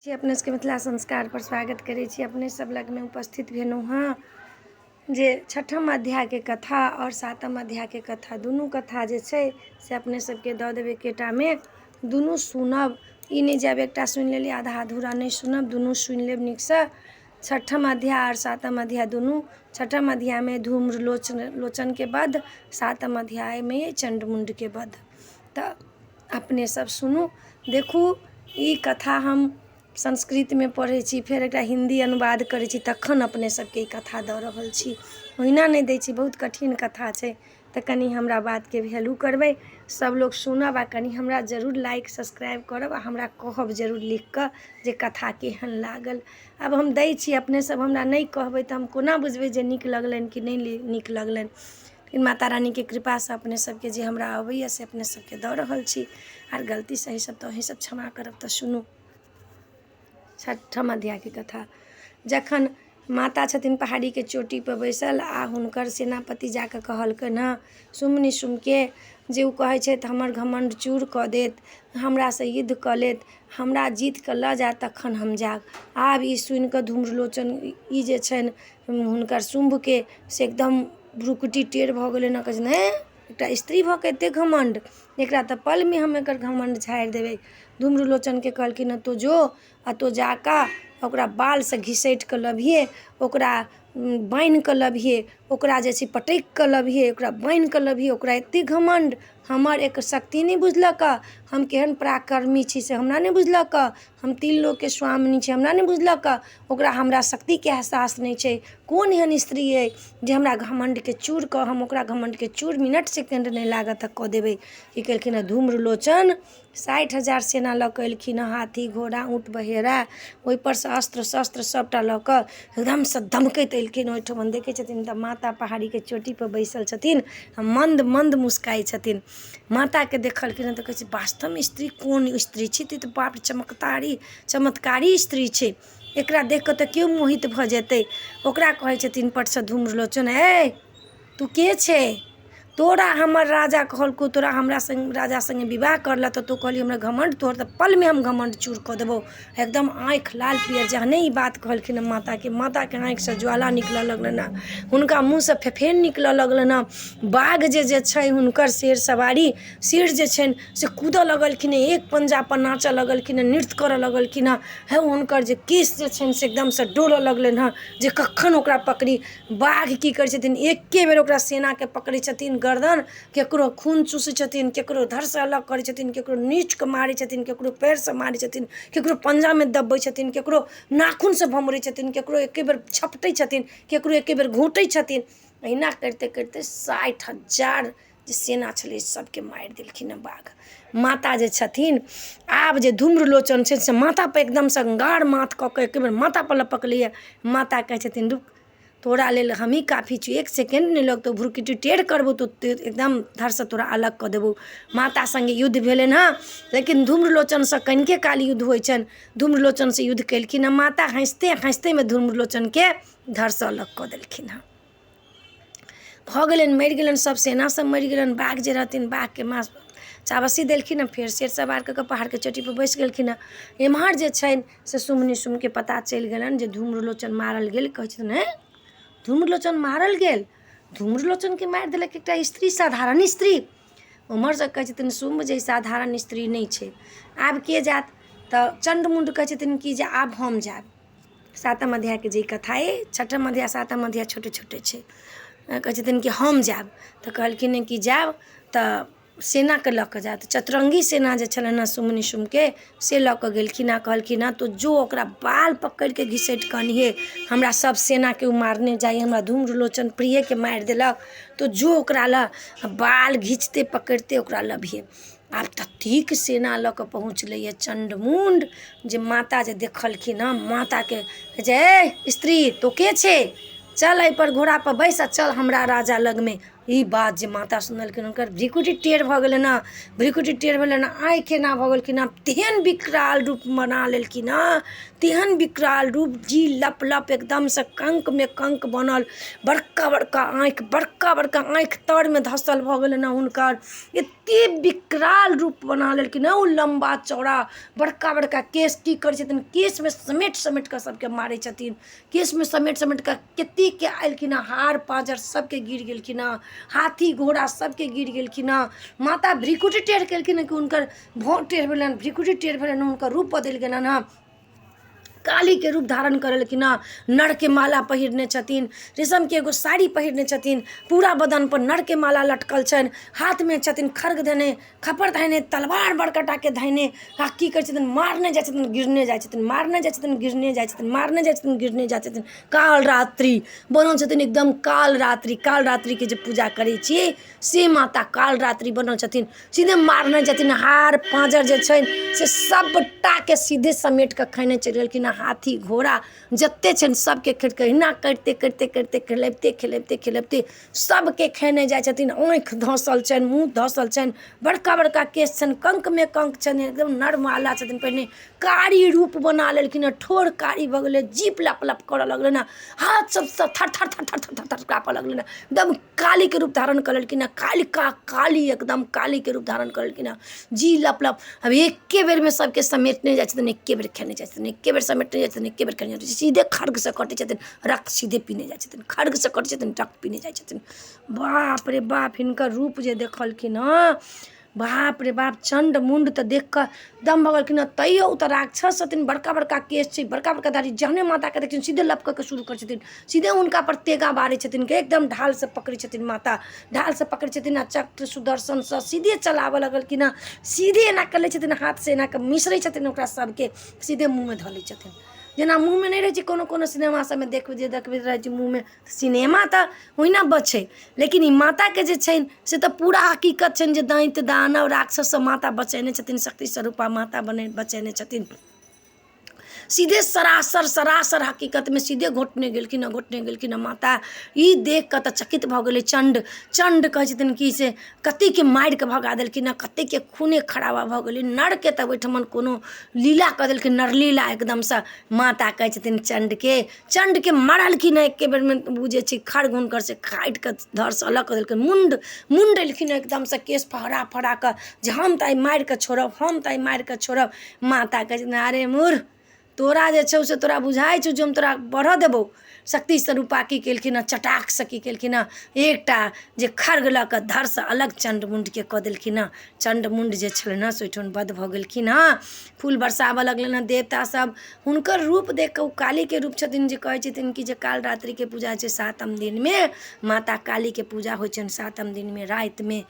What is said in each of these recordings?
छी अपने सबके मिथिला संस्कारपर स्वागत करै छी। अपने सब लगमे उपस्थित भेलहुँ हँ जे छठम अध्यायके कथा आओर सातम अध्यायके कथा, दुनू कथा जे छै से अपने सबके दऽ देबै एकेटामे। दुनू सुनब, ई नहि जे आब एकटा सुनि लेलियै, आधा अधूरा नहि सुनब, दुनू सुनि लेब नीकसँ। छठम अध्याय आओर सातम अध्याय दुनू। छठम अध्यायमे धूम्रलोचन लोचनके वध, सातम अध्यायमे चण्डमुण्डके वध। तऽ अपने सब सुनू, देखू। ई कथा हम संस्कृतमे पढ़ै छी, फेर एकरा हिन्दी अनुवाद करै छी, तखन अपने सबके ई कथा दऽ रहल छी, ओहिना नहि दै छी। बहुत कठिन कथा छै, तऽ कनि हमरा बातके वैल्यू करबै सब लोक। सुनब आ कनि हमरा जरूर लाइक सब्सक्राइब करब आ हमरा कहब जरूर लिखिकऽ जे कथा केहन लागल। आब हम दै छी, अपने सब हमरा नहि कहबै तऽ हम कोना बुझबै जे नीक लगलनि कि नहि नीक लगलनि? लेकिन माता रानीके कृपासँ अपने सबके जे हमरा अबैए से अपने सबके दऽ रहल छी, आर गलती सही सब तऽ अहीँ सब क्षमा करब। तऽ सुनू छठम अध्यायके कथा। जखन माता छथिन पहाड़ीके चोटीपर बैसल आ हुनकर सेनापति जा कऽ कहलकनि हँ शुम्भ निशुम्भके जे ओ कहै छथि हमर घमण्ड चूर कऽ देत, हमरासँ युद्ध कऽ लेत, हमरा जीत कऽ लऽ जायत तखन हम जायब। आब ई सुनि कऽ धूम्रलोचन ई जे छनि हुनकर शुम्भके से एकदम भ्रुकुटी टेढ़ भऽ गेलनि। कहै छथिन, हे, एकटा स्त्री भऽ कऽ एतेक घमण्ड! एकरा तऽ पलमे हम एकर घमण्ड झाड़ि देबै। धूम्रलोचनके कहलखिन हँ, तो जो आ तो जा कऽ ओकरा बालसँ घिसटि कऽ लबिहे, ओकरा बान्हि कऽ लबिहे, ओकरा जे छै पटकि कऽ लबिहे, ओकरा बान्हि कऽ लबिहे। ओकरा एतेक घमण्ड, हमर एक शक्ति नहि बुझलक, हम केहन पराक्रमी छी से हमरा नहि बुझलक, हम तीन लोकके स्वामिनी छी हमरा नहि बुझलक, ओकरा हमरा शक्तिके एहसास नहि छै। कोन एहन स्त्री अइ जे हमरा घमण्डके चूर कऽ, हम ओकरा घमण्डके चूर मिनट सेकेंड नहि लागत तऽ कऽ देबै। की केलखिन हँ धूम्रलोचन? 60,000 सेना लऽ कऽ एलखिन हँ, हाथी घोड़ा ऊँट बहेड़ा, ओहिपर सँ अस्त्र शस्त्र सभटा लऽ कऽ एकदमसँ दमकैत एलखिन। ओहिठमन देखै छथिन तऽ माता पहाड़ीके चोटीपर बैसल छथिन आ मन्द मन्द मुस्काइ छथिन। माताके देखलखिन हँ तऽ कहै छै, वास्तवमे स्त्री कोन स्त्री छै तऽ बाप चमकतारी चमत्कारी स्त्री छै, एकरा देख कऽ तऽ केओ मोहित भऽ जेतै। ओकरा कहै छथिन पटसँ धूम्रलोचन, ए तू के छै? तोरा हमर राजा कहलकौ तोरा हमरा सङ्ग राजा सङ्गे विवाह कर लए, तऽ तू कहली हमरा घमण्ड, तोहर तऽ पलमे हम घमण्ड चूर कऽ देबौ। एकदम आँखि लाल पियर। जहने ई बात कहलखिन हँ माताके, माताके आँखिसँ ज्वाला निकलऽ लगलनि हँ, हुनका मुँहसँ फेफेन निकलऽ लगलनि हँ। बाघ जे जे छै हुनकर शेर सवारी शेर जे छनि से कूदऽ लगलखिन हँ, एक पंजापर नाचऽ लगलखिन हँ, नृत्य करऽ लगलखिन हँ। हे, हुनकर जे केश जे छनि से एकदमसँ डोलऽ लगलनि हँ जे कखन ओकरा पकड़ी। बाघ की करै छथिन? एके बेर ओकरा सेनाके पकड़ै छथिन गर्दन, केकरो खून चूसै छथिन, केकरो धरसँ अलग करै छथिन, केकरो नीचके मारै छथिन, केकरो पयरसँ मारै छथिन, केकरो पंजामे दबबै छथिन, केकरो नाखूनसँ भमरै छथिन, केकरो एके बेर झपटै छथिन, केकरो एके बेर घोँटै छथिन। एहिना करिते करिते 60,000 जे सेना छलै सबके मारि देलखिन हँ बाघ। माता जे छथिन, आब जे धूम्रलोचन छै से मातापर एकदमसँ गाड़ माथ कऽ कऽ एके बेर मातापर लपकलैए। माता कहै छथिन, रुक, तोरा लेल हमही काफी छी, एक सेकेंड नहि लगतौ, भ्रुकुटी टेढ़ करबौ तऽ एकदम धरसँ तोरा अलग कऽ देबौ। माता सङ्गे युद्ध भेलनि हँ, लेकिन धूम्रलोचनसँ कनिके काल युद्ध होइ छनि। धूम्रलोचनसँ युद्ध केलखिन हँ माता, हँसिते हँसितेमे धूम्रलोचनके धरसँ अलग कऽ देलखिन हँ। भऽ गेलनि, मरि गेलनि, सभ सेना सब मरि गेलनि। बाघ जे रहथिन, बाघके माँस चाबसी देलखिन हँ, फेर शेर सवार कऽ कऽ पहाड़के चोटीपर बैस गेलखिन हँ। एम्हर जे छनि से शुम्भ निशुम्भके पता चलि गेलनि जे धूम्रलोचन मारल गेल। कहै छथिन, हे, धूम्रलोचन मारल गेल? धूम्रलोचनके मारि देलक एकटा स्त्री, साधारण स्त्री? ओम्हरसँ कहै छथिन शुम्भ जे साधारण स्त्री नहि छै, आब के जायत? तऽ चण्डमुण्ड कहै छथिन कि जे आब हम जायब। सातम अध्यायके जे ई कथा अइ, छठम अध्याय सातम अध्याय छोटे छोटे छै। कहै छथिन कि हम जायब। तऽ कहलखिन कि जायब तऽ सेनाके लऽ कऽ जायब। तऽ चतुरङ्गी सेना जे छलनि हँ शुम्भ निशुम्भके से लऽ कऽ गेलखिन हँ। कहलखिन हँ, तो जो, ओकरा बाल पकड़ि कऽ घिसटि कऽ अनहे, हमरा सब सेनाके ओ मारने जाइए, हमरा धूम्रलोचन प्रियके मारि देलक, तो जो ओकरा लऽ बाल घिचते पकड़िते ओकरा लबिहे। आब ततेक सेना लऽ कऽ पहुँचलैए चण्डमुण्ड जे माता जे देखलखिन हँ, माताके कहै छै, ए स्त्री, तो के छै? चल, एहिपर घोड़ापर बैस आ चल हमरा राजा लगमे। ई बात जे माता सुनलखिन, हुनकर भृकुटी टेढ़ भऽ गेलनि हँ, भृकुटी टेढ़ भेलनि, आँखि एना भऽ गेलखिन हँ, तेहन विकराल रूप बना लेलखिन हँ, तेहन विकराल रूप जी लप लप एकदमसँ कंकमे कंक बनल, बड़का बड़का आँखि, बड़का बड़का आँखि तरमे धसल भऽ गेलनि हँ हुनकर। एते विकराल रूप बना लेलखिन हँ। ओ लम्बा चौड़ा बड़का बड़का केश की करै छथिन, केशमे समेट समेट कऽ सबके मारै छथिन। केशमे समेट समेट कऽ कतेकके एलखिन हँ, हार पाँजर सबके गिर गेलखिन हँ, हाथी घोड़ा सबके गिर गेलखिन हँ। माता भृकुटी टेढ़ केलखिन हँ कि हुनकर भौँ टेढ़ भेलनि, भृकुटी टेढ़ भेलनि, हुनकर रूप बदलि गेलनि हँ, कालीके रूप धारण कऽ लेलखिन हँ। नरके माला पहिरने छथिन, रेशमके एगो साड़ी पहिरने छथिन, पूरा बदनपर नरके माला लटकल छनि, हाथमे छथिन खड़ग धेने, खप्पर धेने, तलवार बड़का टाके धेने। आ की करै छथिन, मारने जाइ छथिन, गिरने जाइ छथिन, मारने जाइ छथिन, गिरने जाइ छथिन, मारने जाइ छथिन, गिरने जाइ छथिन। काल रात्रि बनल छथिन एकदम काल रात्रि। काल रात्रिके जे पूजा करै छी से माता काल रात्रि बनल छथिन। सीधे मारने छथिन, हार पाँजर जे छनि से सबटाके सीधे समेट कऽ खेने चलि गेलखिन हँ। हाथी घोड़ा जते छनि सबके खेलकै। एहिना करिते करिते करिते खेलबिते खेलबिते खेलबिते सबके खेने जाइ छथिन। आँखि धँसल छनि, मुँह धँसल छनि, बड़का बड़का केश छनि, कंकमे कंक छनि, एकदम नरमाला छथिन पहिने। कारी रूप बना लेलखिन हँ, ठोर कारी भऽ गेलै, जीभ लप लप करऽ लगलनि हँ, हाथ सबसँ थर थर थर थर थर थर काँपऽ लगलनि हँ। एकदम कालीके रूप धारण कऽ लेलखिन हँ, कालिका काली एकदम कालीके रूप धारण कऽ लेलखिन हँ। जी लप लप आब एके बेरमे सबके समेटने जाइ छथिन, एके बेर खेने जाइ छथिन, एके बेर समेटने जाइ छथिन, एके बेर खेने जाइ छथिन। सीधे खड़गसँ कटै छथिन, रक्त सीधे पीने जाइ छथिन, खड़गसँ कटै छथिन, रक्त पीने जाइ छथिन। बाप रे बाप, हिनकर रूप जे देखलखिन हँ, बाप रे बाप, चण्ड मुण्ड तऽ देखि कऽ दम भऽ गेलखिन हँ। तैयो ओ तऽ राक्षस छथिन, बड़का बड़का केश छै, बड़का बड़का दाढ़ी। जहने माताके देखथिन सीधे लपकऽके शुरू करै छथिन, सीधे हुनकापर तेगा बारै छथिन, एकदम ढालसँ पकड़ै छथिन, माता ढालसँ पकड़ै छथिन आ चक्र सुदर्शनसँ सीधे चलाबऽ लगलखिन हँ। सीधे एना कऽ लै छथिन, हाथसँ एना कऽ मिसरै छथिन, ओकरा सबके सीधे मुँहमे धऽ लै छथिन। जेना मुँहमे नहि रहै छै, कोनो कोनो सिनेमा सबमे देखबै जे देखबैत रहै छै मुँहमे, सिनेमा तऽ ओहिना छै, लेकिन ई माताके जे छनि से तऽ पूरा हकीकत छनि जे दैत्य दानव राक्षससँ माता बचेने छथिन, शक्ति स्वरूपा माता बने बचेने छथिन। सीधे सरासर सरासर हकीकतमे सीधे घोटने गेलखिन हँ, घोटने गेलखिन हँ माता। ई देख कऽ तऽ चकित भऽ गेलै चण्ड। चण्ड कहै छथिन कि से कतेकके मारि कऽ भगा देलखिन हँ, कतेकके खूने खराबा भऽ गेलै नरके। तऽ ओहिठमन कोनो लीला कऽ देलखिन, नरलीला एकदमसँ। माता कहै छथिन चण्डके, चण्डके मारलखिन हँ एके बेरमे। ओ जे छै खड़ग हुनकर से काटि कऽ धरसँ अलग कऽ देलखिन। मुण्ड मुण्ड एलखिन एकदमसँ केश फहरा फहरा कऽ जे हम तऽ आइ मारि कऽ छोड़ब, हम तऽ आइ मारि कऽ छोड़ब। माता कहै छथिन अरे मूर्ख, तोरा जे छौ से तोरा बुझाइ छौ जे हम तोरा बढ़ऽ देबौ? शक्ति स्वरूपा की केलखिन हँ, चटाकसँ की केलखिन हँ, एकटा जे खड़ग लऽ कऽ धरसँ अलग चण्ड मुण्डके कऽ देलखिन हँ। चण्ड मुण्ड जे छलनि हँ से ओहिठाम वध भऽ गेलखिन हँ। फूल बरसाबऽ लगलनि हँ देवता सब हुनकर रूप देख कऽ। ओ कालीके रूप छथिन जे कहै छथिन कि जे काल रात्रिके पूजा होइ छै सातम दिनमे, माता कालीके पूजा होइ छनि सातम दिनमे रातिमे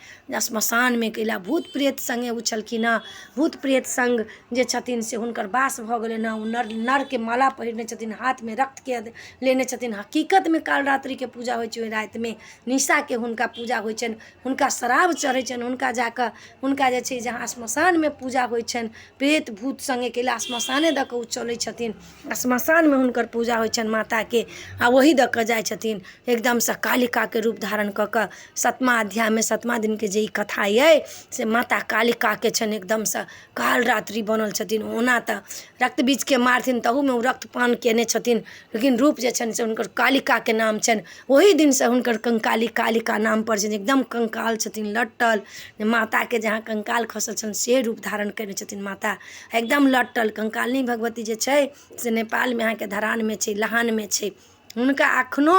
श्मशानमे। कैला भूत प्रेत सङ्गे ओ छलखिन हँ, भूत प्रेत सङ्ग जे छथिन से हुनकर वास भऽ गेलनि हँ। ओ नर नरके माला पहिरने छथिन, हाथमे रक्तके लेने छथिन। हकीकतमे काल रात्रिके पूजा होइ छै, ओहि रातिमे निशाके हुनका पूजा होइ छनि, हुनका शराब चढ़ै छनि, हुनका जाकऽ हुनका जे छै जहाँ श्मशानमे पूजा होइ छनि प्रेत भूत सङ्गे। कैला श्मशाने दऽ कऽ ओ चलै छथिन, श्मशानमे हुनकर पूजा होइ छनि माताके, आ ओही दऽ कऽ जाइ छथिन एकदमसँ कालिकाके रूप धारण कऽ कऽ। सतमा अध्यायमे सतमा दिनके जे ई कथा अइ से माता कालिकाके छनि। एकदमसँ काल रात्रि बनल छथिन। ओना तऽ रक्त बीजके मारथिन तहूमे ओ रक्तपान केने छथिन, लेकिन रूप जे छनि से हुनकर कालिकाके नाम छनि। ओही दिनसँ हुनकर कंकाली कालिका नामपर छनि। एकदम कंकाल छथिन लटल, माताके जहाँ कंकाल खसल छनि से रूप धारण केने छथिन माता, एकदम लटल। कंकालिनी भगवती जे छै से नेपालमे अहाँके धरानमे छै, लहानमे छै। हुनका एखनो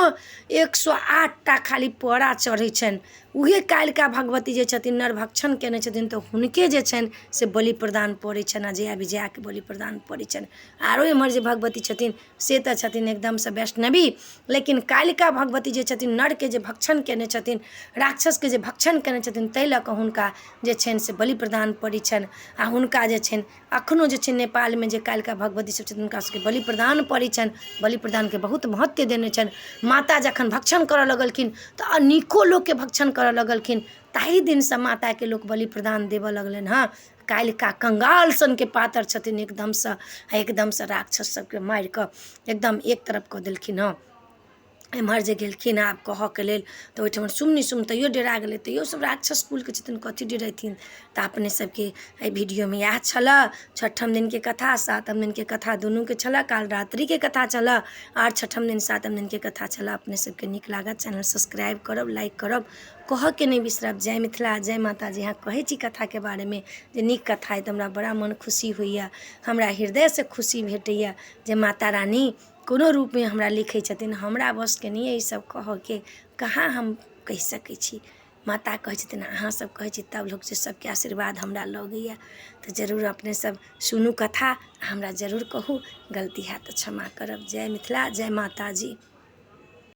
108 टा खाली पौरा चढ़ै छनि। उएह कालिका भगवती जे छथिन नरभक्षण कयने छथिन, तऽ हुनके जे छनि से बलि प्रदान पड़ै छनि आ जया विजयाके बलि प्रदान पड़ै छनि। आरो एम्हर जे भगवती छथिन से तऽ छथिन एकदमसँ वैष्णवी, लेकिन कालिका भगवती जे छथिन नरके जे भक्षण कयने छथिन, राक्षसके जे भक्षण कयने छथिन, ताहि लऽ कऽ हुनका जे छनि से बलि प्रदान पड़ै छनि। आ हुनका जे छनि एखनो जे छै नेपालमे जे कालिका भगवती सब छथिन, हुनका सबके बलि प्रदान पड़ै छनि। बलि प्रदानके बहुत महत्व देने छनि माता। जखन भक्षण करऽ लगलखिन तऽ अनेको लोकके भक्षण करऽ लगलखिन, ताहि दिनसँ माताके लोक बलि प्रदान देबऽ लगलनि हँ। कालिका कंगाल सनके पातर छथिन एकदमसँ, एकदमसँ राक्षस सबके मारि कऽ एकदम एक तरफ कऽ देलखिन हँ। एम्हर जे गेलखिन आब कहऽके लेल, तऽ ओहिठमन शुम्भ निशुम्भ तैयो डेरा गेलै। तैयो सब राक्षस कुलके छथिन, कथी डरेथिन? तऽ अपने सबके एहि वीडियोमे इएह छलऽ छठम दिनके कथा, सातम दिनके कथा दुनूके छलऽ। काल रात्रिके कथा छलऽ आर छठम दिन सातम दिनके कथा छलऽ। अपने सबके नीक लागत, चैनल सब्सक्राइब करब, लाइक करब, कहऽके नहि बिसरब। जय मिथिला, जय माता। जी अहाँ कहै छी कथाके बारेमे जे नीक कथा अइ, तऽ हमरा बड़ा मन खुशी होइए, हमरा हृदयसँ खुशी भेटैए जे माता रानी कोनो रूपमे हमरा लिखै छथिन। हमरा बसके नहि अइ ईसब कहऽके, कहाँ हम कहि सकै छी? माता कहै छथिन, अहाँ सब कहै छी, तब लोक छै सबके आशीर्वाद हमरा लगैए। तऽ जरूर अपने सब सुनू कथा, हमरा जरूर कहू, गलती हैत तऽ क्षमा करब। जय मिथिला, जय माताजी।